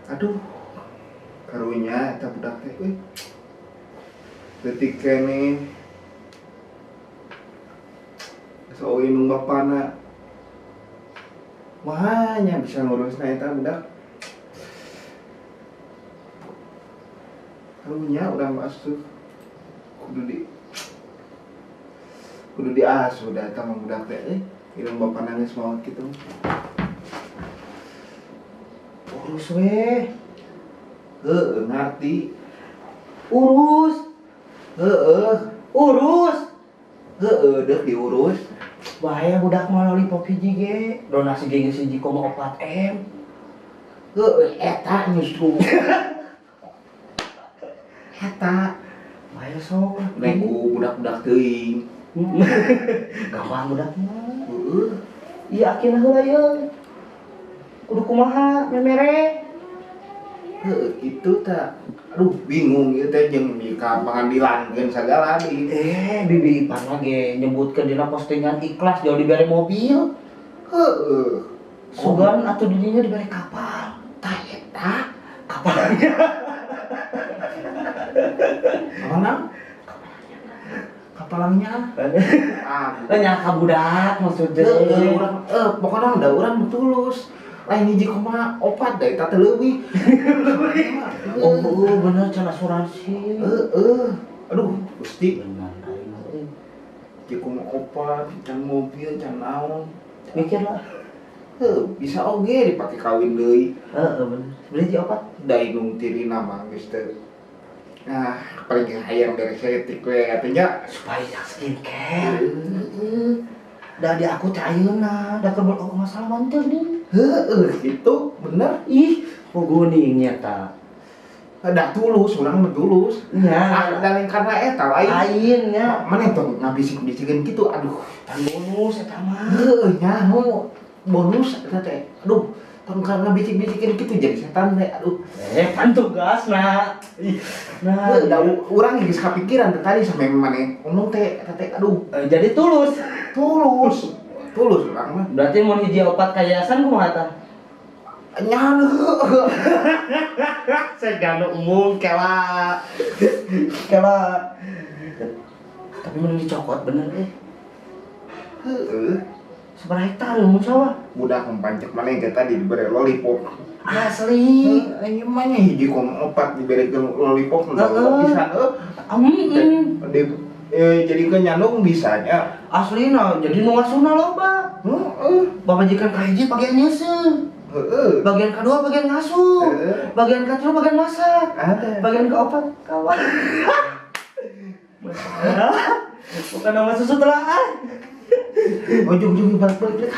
Aduh, karunya eta budak teh euy. Leutik keneh. Geus euweuh indung bapana. Wah, nya bisa ngurusna eta budak. Karunya urang mah asuh. Kudu diasuh da eta mah budak teh euy. Indung bapana geus maot kitu. Urus weh. Heueuh, ngarti. Urus. Heueuh, Urus. heueuh deuk diurus. Bahaya budak mah lollipop hiji ge. Donasi ge geus 1,4 M. Heueuh, eta justru. Eta Bahaya sok. naik ku budak-budak teuing. Gampang budak mah. Heueuh. Iya akhirna heula ye. Kudu kumaha memere. Heueuh kitu ta. Aduh, bingung ieu teh jeung di ka pangadilankeun sagala deui. Bibi Ipan mah ge nyebutkeun dina postingan ikhlas jauh dibere mobil. Heueuh. Sugan atuh di dinya dibere kapal. Tah eta. Kapalnya. Kapal naon? Kapalnya. Ah, Nya ka budak maksudnya. heueuh urang pokona da urang tulus. Lain 1,4 da eta teh leuwih. Oh, bener can asuransi. Heeh. Aduh, Gusti. Bener aing euy. 1,4 can mobil can naon. Mikir lah. Heuh, bisa oge dipake kawin deui. Heeh, bener. Beli hiji opat. Da indung tirina mah geus teu. Nah, paling ge hayang beres saeutik we atuh nya. Supaya skincare. Heeh. Da di aku teh ayeuna, da keur oh, masalah manteu nih. Heueuh, gitu bener. Ih, puguning nya ta. Da tulus, urang mah tulus. Nya. Ah, da lain karena eta lain. Lain nya. Mana tong ngabisik-bisikin gitu, aduh. Pan bonus eta mah. Heueuh, nyaho bonus eta teh. Aduh, tong ngabisik-bisikin gitu jadi setan teh, aduh. Pan tugasna. Ih, nah. Heuh, da urang geus kapikiran teh tadi sampe maneh ngomong teh eta teh, aduh. Jadi tulus. Tulus. Tulus urang mah. Berarti mun hiji opat ka yayasan kumaha tah? Nya heueuh. Saya umum kela. Kela. Tapi mun dicokot bener euy. Heueuh. Sabaraha hektar mun sawah? Budak mempancek maneh ge tadi dibere lollipop. Asli. Heuh, ieu mah nya 1,4 dibere lollipop mah Heeh. pisan heuh. Jadi ke nyandung bisa nya. Aslina jadi nu ngasuna loba. Heeh. Pamajikan ka hiji bagian nyeuseuh. Heeh. Bagian kedua bagian ngasuh. Heeh. Bagian ketiga bagian masak. Ada. Bagian keempat kawan. Bukan nama susu telah. Ujung-ujung balik balik balik.